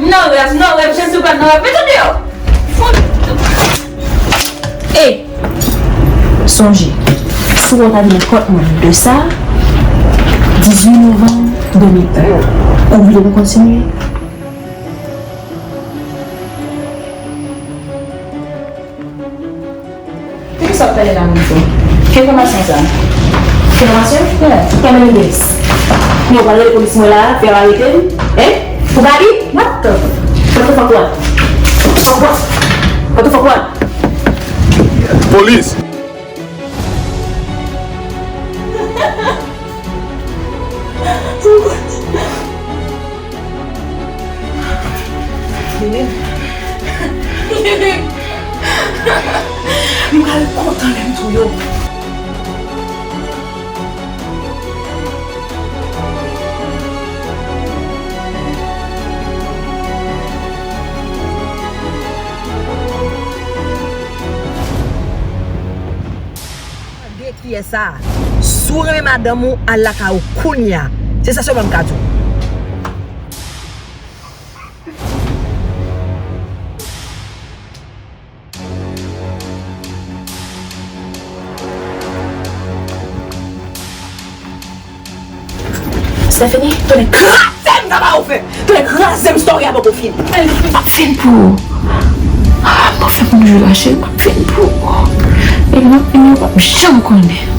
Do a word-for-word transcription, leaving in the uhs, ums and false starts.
M nan rèv, m nan rèv, Jezi, ou pa nan rèv. Mete m deyò! Ey! Sonje, si w ta vin kont mwen de sa, dizuit novanm de mil en, ou vle nou kontinye? Poukisa w ap pale la menm jan? Ki enfòmasyon sa? Ki enfòmasyon? Yeah. Kòman li gen? Men w pral rele polis mwen la, fè yo arete m? Hein? Pou Gaby? What the? What the fuck what? What the fuck what? What the fuck what? Polis! Lili. Lili. M pral kontan lè m touye w. Tande kiyès sa. Si w renmen madanm ou, al lakay ou kounye a. Se sa sèlman m ka di w. Stephanie, tonnè kraze m, sa pa ou fè. Tonnè kraze m, story a poko fini. M ap fin pou ou. Ah, m ap fè moun jwe la, cheri, m ap fin pou ou. E lè m ap fin, ou p ap janm konnen.